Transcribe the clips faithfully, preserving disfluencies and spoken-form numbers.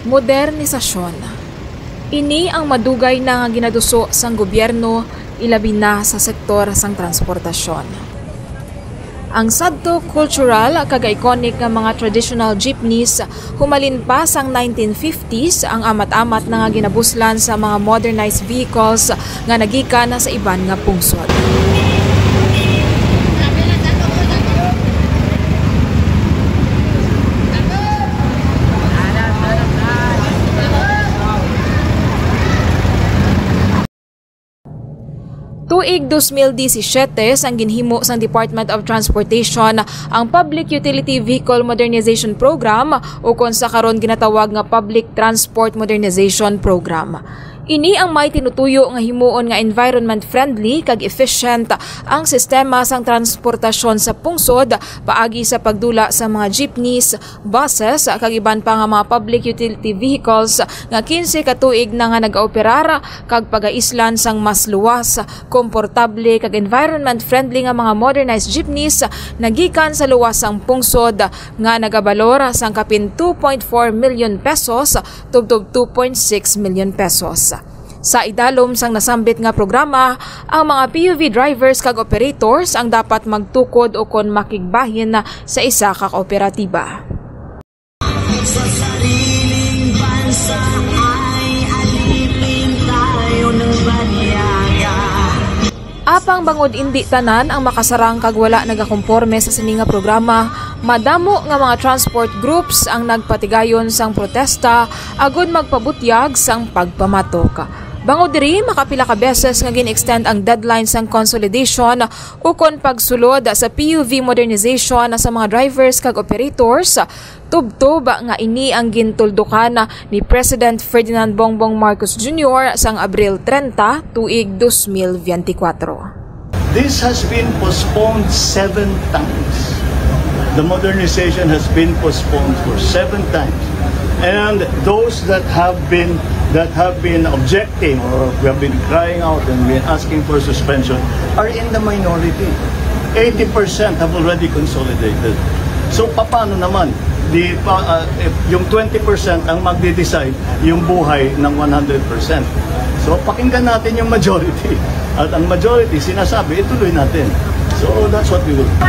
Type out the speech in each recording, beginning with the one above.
Modernisasyon. Ini ang madugay na nga ginaduso sang gobyerno, ilabi na sa sektor sang transportasyon. Ang sadto cultural kag iconic nga mga traditional jeepneys humalin pa sang nineteen fifties, ang amat-amat na nga ginabuslan sa mga modernized vehicles nga nagikan sa iban nga pungsod. Tuig dos mil disisiete sang ginhimo sang Department of Transportation ang Public Utility Vehicle Modernization Program, ukon sa karon ginatawag nga Public Transport Modernization Program. Ini ang may tinutuyo nga himuon nga environment-friendly kag efficient ang sistema sang transportasyon sa pungsod paagi sa pagdula sa mga jeepneys, buses, kag iban pa nga mga public utility vehicles nga kinse ka tuig na nga nagaoperar kag pagaislan sang mas luwas, komportable, kag environment-friendly nga mga modernized jeepneys nagikan sa luwas sang pungsod nga nagabalor sang kapin two point four million pesos tubtob two point six million pesos. Sa idalom sang nasambit nga programa, ang mga P U V drivers kag operators ang dapat magtukod ukon makigbahin sa isa ka kooperatiba. Sa sariling bansa ay alipin tayo ng banyaga. Apang bangod indi tanan ang makasarang kag wala nagakomporme sa sini nga programa, madamo nga mga transport groups ang nagpatigayon sang protesta agud magpabutyag sang pagpamatok. Bangod diri, makapila ka beses nga gin-extend ang deadline sang consolidation ukon pagsulod sa P U V modernization sa mga drivers kag operators, tubtob nga ini ang gintuldukan ni President Ferdinand Bongbong Marcos Junior sang Abril treinta, tuig dos mil biyente kwatro. This has been postponed seven times. The modernization has been postponed for seven times. And those that have been, that have been objecting or who have been crying out and been asking for suspension are in the minority. Eighty percent have already consolidated. So, paano naman? Di pa, ah, if yung twenty percent ang magde-decide yung buhay ng one hundred percent. So, pakinggan natin yung majority. At ang majority, sinasabi, ituloy natin. So, that's what we will do.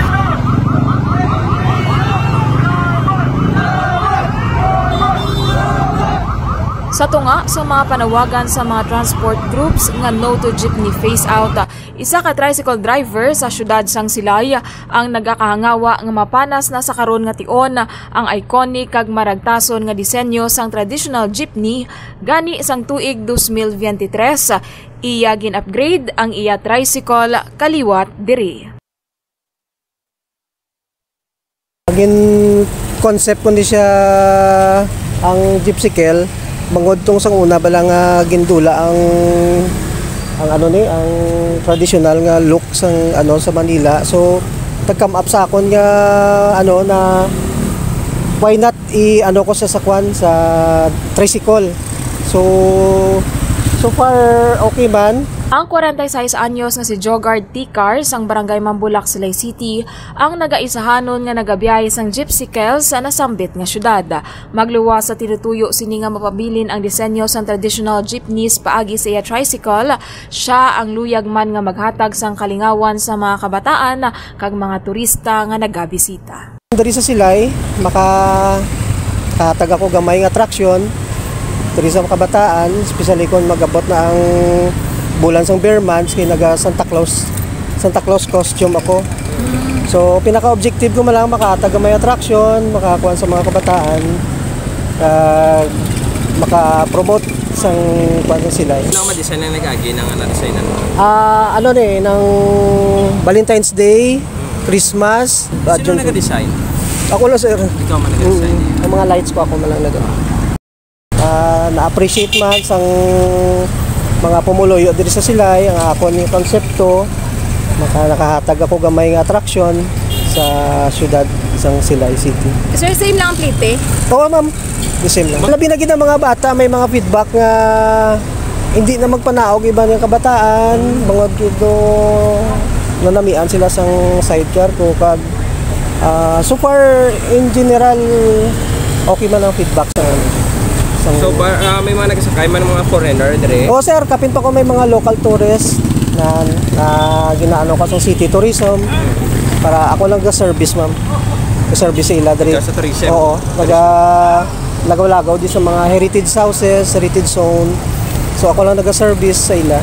Sa tunga sa mga panawagan sa mga transport groups nga no to jeepney phase out, isa ka tricycle driver sa siyudad sang Silay ang nagakahangawa nga mapanas na sa karon nga tion ang iconic kag maragtason nga disenyo sang traditional jeepney gani sang tuig dos mil biyente tres. Iya gin-upgrade ang iya tricycle kaliwat diri. Gin-concept ko ni siya ang Gypsycle, bangod tong sang una bala nga gindula ang, ang ano ni, ang traditional nga look sang ano sa Manila. So, nag-come up sa akon nga ano na why not i-ano ko sa sakwan sa tricycle. So, so far okay man. Ang kwarenta y seis anyos nga si Jogard Ticar sang Barangay Mambulak, Silay City, ang nagaisahanon nga nagabiyahe sang gypsycle sa nasambit nga syudad. Magluwas sa tinutuyo sini nga mapabilin ang disenyo sang traditional jeepneys paagi sa iya tricycle, siya ang luyag man nga maghatag sang kalingawan sa mga kabataan kag mga turista nga nagabisita. Diri sa Silay, maka-, kahatag ako gamay nga attraction diri sa mga kabataan, especially kung mag-abot na ang bulan sang Bear Month, kay naga Santa Claus, Santa Claus costume ako. So, pinaka-objective ko man lang makahatag gamay attraction, makakuan sa mga kabataan, kag maka-promote sang kuan sa Silay. Ano nga design ang nag-agi na nga na-design na? Ah, ano ni, nang Valentine's Day, Christmas, ah, Sino June. Nag-design? Ako lang, sir. Ikaw man nag-design? Mm, ang mga lights ko, ako man lang nag-, ah, na-appreciate man sang mga pumuluyo diri sa Silay ang ako ni konsepto. Maka-, nakahatag ako gamay nga attraction sa syudad sang Silay City. Sir, same lang ang plite? Oo, ma'am. The same lang. Labi na gid ang mga bata, may mga feedback nga hindi na magpanaog iban nga kabataan, bangod kito nanamian sila sang sidecar ko kag, ah, so far, in general, okay man ang feedback sa amin. So, ba, ah, may mga nagsakay man, mga foreigner dire? O, sir, kapin pa ko may mga local tourist na, na ginaano ko sa city tourism para ako lang ga-service, ma'am. Ga-service sa ila diri. Ikaw sa tourism? Oo, naga lagaw-lagaw di sa mga heritage houses, heritage zone. So, ako lang naga-service sa ila.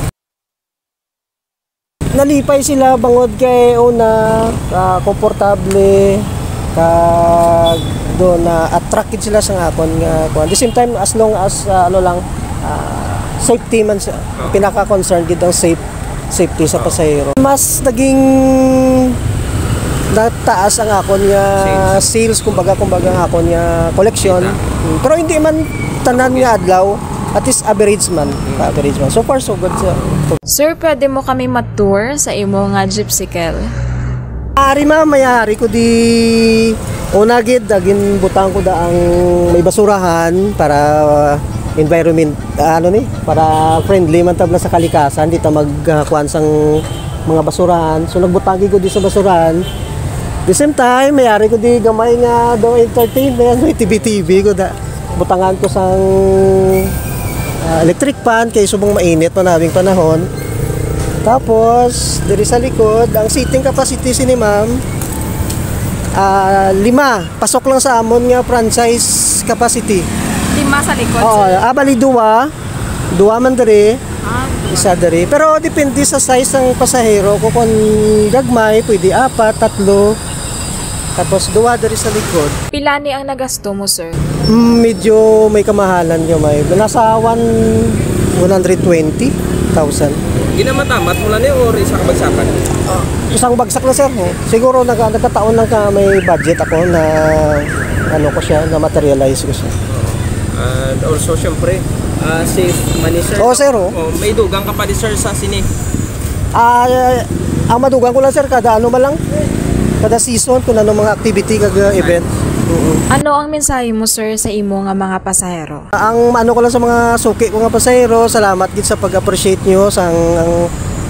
Nalipay sila bangod kay una, ah, komportable, kag do na-attract gid sila sa akon nga kuan. At the same time, as long as, ah, ano lang, ah, safety man sa pinaka-concern gid ang safe, safety sa pasahero. Mas naging nataas ang akon nga sales, kumbaga, kumbaga ang akon nga collection. Kita. Mm, pero hindi man tanan nga adlaw, at least average man, average man. So far, so good, sir. Sir, pwede mo kami ma-tour sa imo nga gypsicle? Ari, ma'am, may ari ko di una gid, ah, ginbutang ko da ang may basurahan para, ah, environment, ah, ano ni, para friendly man tab na sa kalikasan, di ta mag, ah, kuan sang mga basurahan. So, nagbutang gid ko di sa basurahan. The same time, may ari ko di gamay nga do entertainment, may T V T V ko da. Butangan ko sang, ah, electric fan kay subong mainit pa naming panahon. Tapos, diri sa likod, ang seating capacity sini, ma'am, ah, lima. Pasok lang sa amon nga franchise capacity. Lima sa likod, Oo, sir? Ah, bali, duwa. Duwa man diri, Ah, isa diri. Pero depende sa size sang pasahero. Kung, kung gagmay, pwede apat, tatlo. Tapos duwa diri sa likod. Pila ni ang nagasto mo, sir? Mm, medyo may kamahalan gamay. Nasa one, one hundred twenty thousand. Ginamatamat mo na ni or isa ka bagsakan? Isang bagsak na, sir. Oh. Siguro nag nagkataon lang ka may budget ako na ano ko siya, na materialize ko siya. And also, syempre, ah, safe man ni sir. Oo, sir, oh. Oh, may dugang ka pa di sir sa sini. Ah, ang madugang ko lang, sir, kada ano man lang, kada season, kung ano mga activity kag uh, event. Oo. Ano ang mensahe mo, sir, sa imo nga mga pasahero? Ang ano ko lang sa mga suki ko nga pasahero, salamat gid sa pag-appreciate nyo sa ang, ang,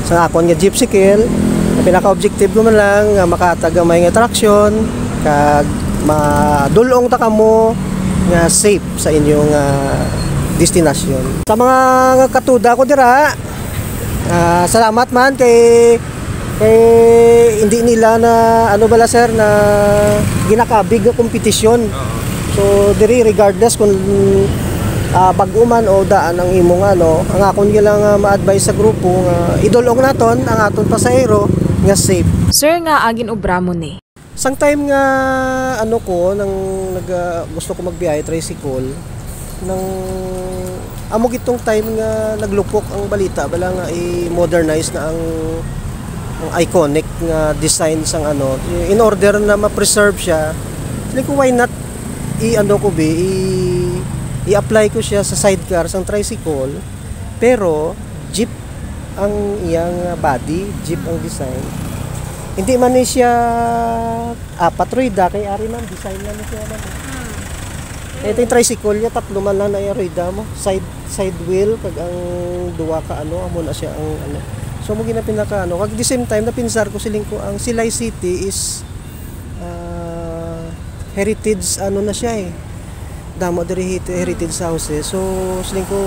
sa akon nga gypsicle. Ang pinaka-objective ko man lang nga makatag may nga attraction kag madulong ta kamo nga safe sa inyong ah, destinasyon. Sa mga katuda ko dira, ah, salamat man kay kay hindi nila na ano bala, sir, na ginakabig nga kompetisyon. So diri, regardless kung ah, bag-o man o daan ang imong ano, ang akon nga lang ah, ma-advise sa grupo nga idulong naton ang aton pasahero nga safe. Sir, nga agin obra mo ni? Sang time nga ano ko, nang nag, ah, gusto ko magbiyahe tricycle, nang amo gitong time nga naglupok ang balita bala nga i-modernize na ang, ang iconic nga design sang ano, in order na ma-preserve siya. Sabi ko, why not i-ano ko bi, i- i-apply ko siya sa sidecar sang tricycle, pero jeep ang iyang body, jeep ang design. Hindi man ni siya apat rueda kay ari man design na ni siya man. Hmm. Ito yung tricycle niya, tatlo man lang na yung rueda mo. Side side wheel kag ang duwa ka ano, amo na siya ang ano. So mo gina pinaka ano, kag the same time napinsar ko siling ko ang Silay City is ah, heritage ano na siya eh. Damo diri hit- heritage houses. So siling ko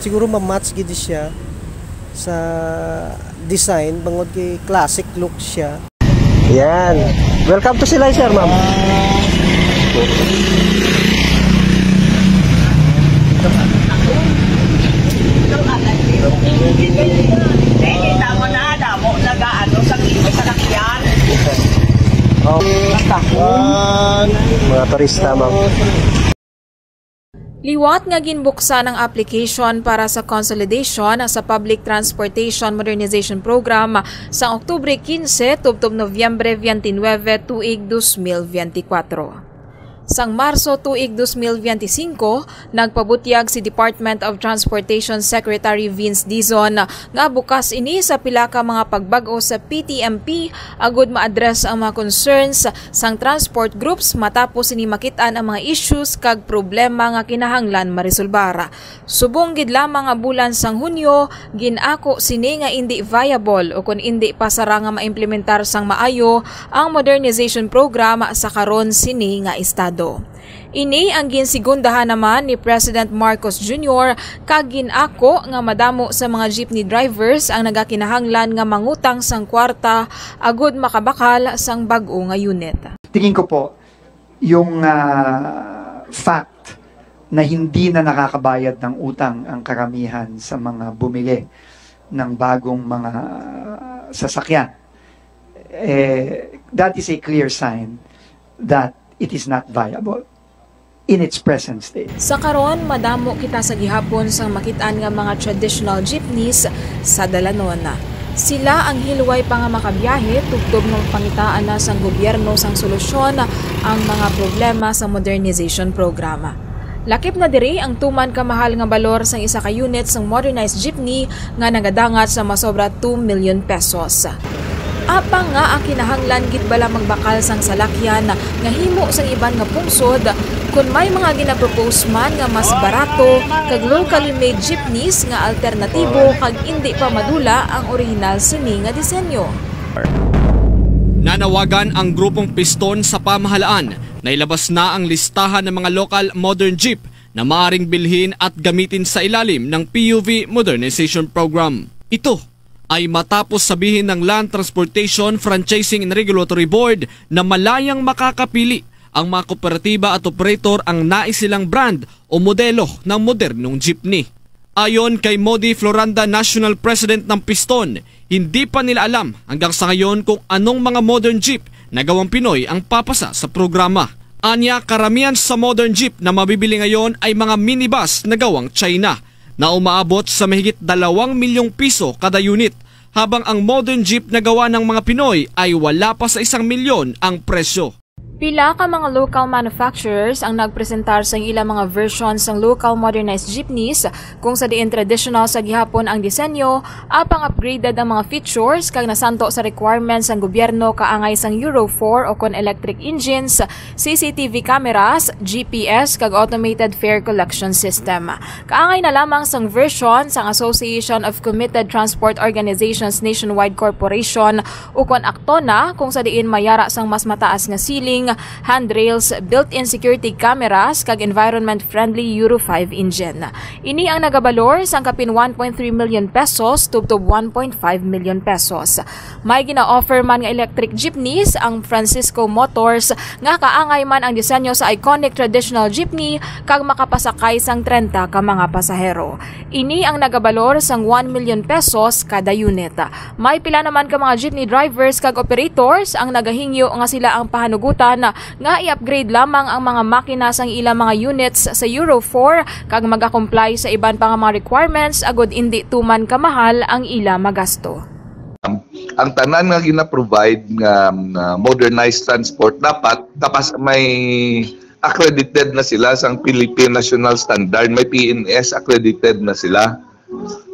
siguro ma-match gid siya sa design bangod kay classic look siya. Yan. Welcome to Silay, sir, ma'am. Kita mo na, damo, nag-aano, sa, sa lakyan. Oh. Mga turista, ma'am. Liwat nga ginbuksan ang application para sa consolidation sa Public Transportation Modernization Program sang Oktubre quince tubtob Nobyembre twenty-nine, tuig dos mil veinticuatro. Sang Marso tuig dos mil veinticinco, nagpabutyag si Department of Transportation Secretary Vince Dizon nga bukas ini sa pila ka mga pagbag-o sa P T M P agud ma-address ang mga concerns sang transport groups matapos sini makit-an ang mga issues kag problema nga kinahanglan maresolbar. Subong gid lamang nga bulan sang Hunyo, gin-ako sini nga indi viable ukon indi pa sara nga maimplementar sang maayo ang modernization program sa karon sini nga estado. Ini ang ginsigundahan naman ni President Marcos Junior kag gin-ako nga madamo sa mga jeepney drivers ang nagakinahanglan nga mangutang sang kwarta agud makabakal sang bag-o nga unit. Tingin ko po, yung ah, fact na hindi na nakakabayad ng utang ang karamihan sa mga bumili ng bagong mga sasakyan, eh, that is a clear sign that it is not viable in its present state. Sa karon, madamo kita sa gihapon sang makit-an nga mga traditional jeepneys sa dalanon. Sila ang hilway pa nga makabiyahe tubtob nga mapangitaan na sang gobyerno sang solusyon ang mga problema sa modernization program. Lakip na diri ang tuman ka mahal nga balor sang isa ka unit sang modernized jeepney nga nagadangat sa masobra two million pesos. Apang nga ang kinahanglan gid bala magbakal sang salakyan nga himo sang iban nga pungsod, kun may mga ginapropose man nga mas barato kag locally made jeepneys nga alternatibo kag indi pa madula ang orihinal sini nga disenyo. Nanawagan ang grupong Piston sa pamahalaan na ilabas na ang listahan ng mga local modern jeep na maaring bilhin at gamitin sa ilalim ng P U V Modernization Program. Ito ay matapos sabihin ng Land Transportation Franchising and Regulatory Board na malayang makakapili ang mga kooperatiba at operator ang nais silang brand o modelo ng modernong jeepney. Ayon kay Modi Floranda, National President ng Piston, hindi pa nila alam hanggang sa ngayon kung anong mga modern jeep na gawang Pinoy ang papasa sa programa. Anya, karamihan sa modern jeep na mabibili ngayon ay mga minibus na gawang China na umaabot sa mahigit dalawang milyong piso kada unit, habang ang modern jeep na gawa ng mga Pinoy ay wala pa sa isang milyon ang presyo. Pila ka mga local manufacturers ang nagpresentar sang ilang mga version sang local modernized jeepneys, kung sa diin traditional sa gihapon ang disenyo, apang upgraded ang mga features kag nasanto sa requirements sang gobyerno kaangay sang Euro four o kon electric engines, C C T V cameras, G P S kag automated fare collection system. Kaangay na lamang sang version sang Association of Committed Transport Organizations Nationwide Corporation ukon ACTONA, kung sa diin may ara sang mas mataas nga ceiling, handrails, built-in security cameras, kag environment-friendly Euro five engine. Ini ang nagabalor sang kapin one point three million pesos tubtob one point five million pesos. May gina-offer man nga electric jeepneys ang Francisco Motors nga kaangay man ang disenyo sa iconic traditional jeepney kag makapasakay sang trenta ka mga pasahero. Ini ang nagabalor sang one million pesos kada unit. May pila naman ka mga jeepney drivers kag operators ang nagahingyo nga sila ang pahanugutan nga i-upgrade lamang ang mga makina sang ila mga units sa Euro four kag maga-comply sa iban pa nga mga requirements agud indi tuman kamahal ang ila magasto. Ang tanan nga gina-provide nga, nga modernized transport dapat kapas may accredited na sila sang Philippine National Standard, may P N S accredited na sila.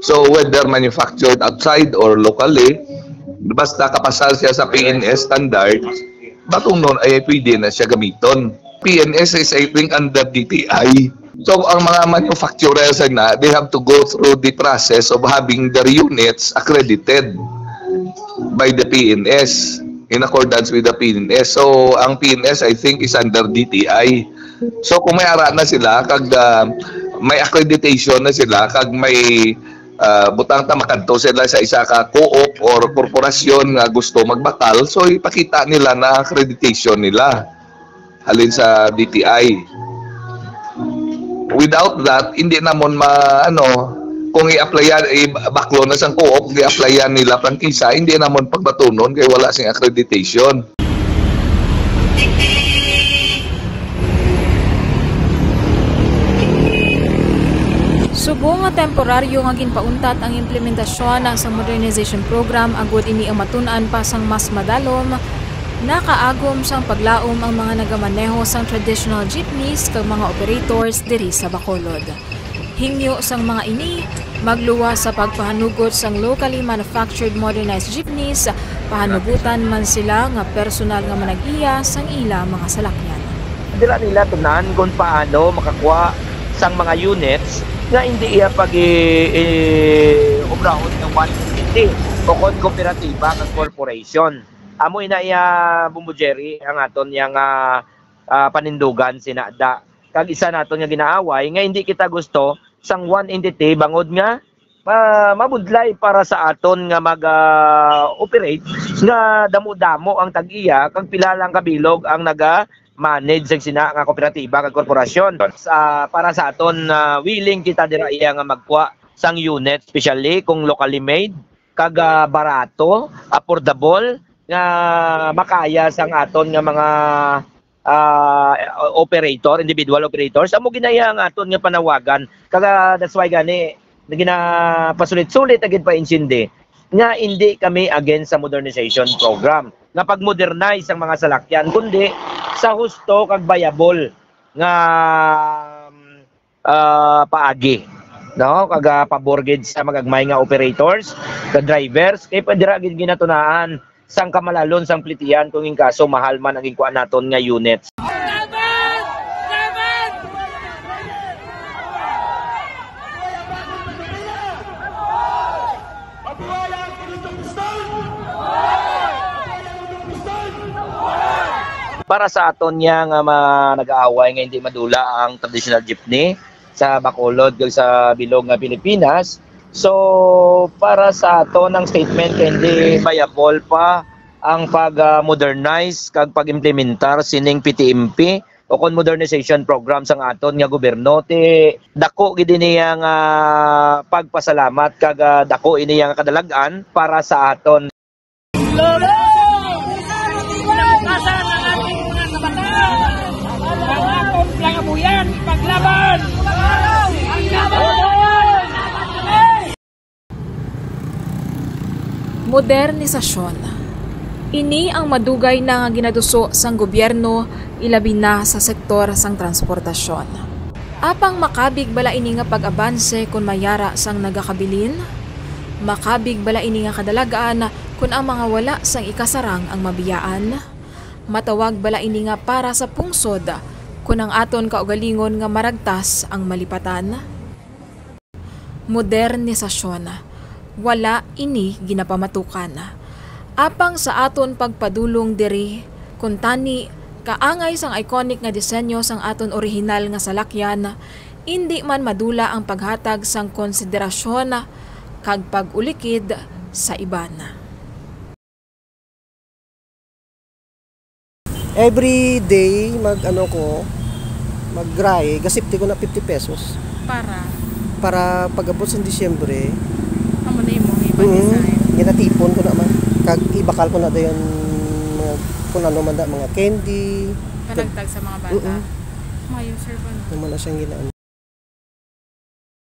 So whether manufactured outside or locally, basta kapasal siya sa P N S standard, batunon ay pwede na siya gamiton. P N S is, I think, under D T I. So ang mga manufacturers na, they have to go through the process of having their units accredited by the P N S, in accordance with the P N S. So ang P N S, I think, is under D T I. So kung may ara na sila kag ah, may accreditation na sila kag may ah, butang ta makadto sila sa isa ka co-op or korporasyon nga gusto magbakal, so ipakita nila na accreditation nila halin sa D T I. Without that, hindi namon ma ano, kung i-applyan, ibaklo na sang co-op, kung i-applyan nila prangkisa, hindi namon pagbatunon kay wala sing accreditation. Subong nga temporaryo nga ginpauntat ang implementasyon sa modernization program agud ini ang matun-an pa sang mas madalom, nakaagom sang paglaom ang mga nagamaneho sang traditional jeepneys kag mga operators diri sa Bacolod. Hingyo sang mga ini, magluwas sa pagpahanugot sang locally manufactured modernized jeepneys, pahanugutan man sila nga personal nga manag-iya sang ila mga salakyan. Dira nila tunan kon paano makakuha sang mga units nga indi iya pag i, i, obrahon nga one entity o kon kooperatiba nga corporation. Amo ina iya, Bombo Jerry, ang aton iya nga ah, panindugan sinada. Kag isa naton nga ginaaway nga hindi kita gusto sang one entity bangod nga ma-, mabudlay para sa aton nga mag, ah, operate nga damo-damo ang tag-iya kag pila lang ka bilog ang naga-manage sang sina nga kooperatiba kag korporasyon. Sa, para sa aton, ah, willing kita dira iya nga magkuha sang unit, especially kung locally made, kag, ah, barato, affordable, nga makaya sang aton nga mga, ah, operator, individual operators. Amo gid na iya ang aton nga panawagan. Kag, ah, that's why gani, ginapasulit-sulit na gid pa, Insindi, nga hindi kami against sa modernization program, nga pag-modernize ang mga salakyan, kundi sa husto kag viable nga, um, ah, paagi, no? Kag, ah, pabor gid sa magagmay nga operators, ka drivers, kay pa dira gid ginatunaan sang kamalalon sang plitian kung in kaso mahal man ang ginkuha naton nga units. Para sa aton niya nga ma-, nag-aaway nga hindi madula ang traditional jeepney, sa Bacolod kag sa bilog nga Pilipinas. So, para sa aton ang statement kay hindi viable pa ang pag, ah, modernize kag pag-implementar sining P T M P o kon modernization program sang aton nga gobyerno. Ti dako gid ini nga pagpasalamat kag, ah, dako ini nga kadalag-an para sa aton. Kinabukasan ng ating mga kabataan, ang atong kabuyan, paglaban. Ang laban! Modernisasyon. Ini ang madugay na nga ginaduso sang gobyerno, ilabi na sa sektor sang transportasyon. Apang makabig bala ini nga pag-abanse kon mayara sang nagakabilin? Makabig bala ini nga kadalag-an kon ang mga wala sang ikasarang ang mabiyaan? Matawag bala ini nga para sa pungsod kon ang aton kaugalingon nga maragtas ang malipatan? Modernisasyon. Wala ini ginapamatukan. Apang sa aton pagpadulong diri, kuntani, kaangay sang iconic nga disenyo sang aton orihinal nga salakyan, indi man madula ang paghatag sang konsiderasyon kag pag-ulikid sa iban. Every day, mag, ano ko, maggarahe, gasipti ko na fifty pesos. Para? Para pag-abot sa Disyembre, amo na imo, mm, ipag-design. Ginatipon ko na man. Kag ibakal ko na dayon mga, kung ano man da, mga candy. Panagtag sa mga bata. Mm-mm. Mayo, sir, ba na? Amo na siyang ginaano.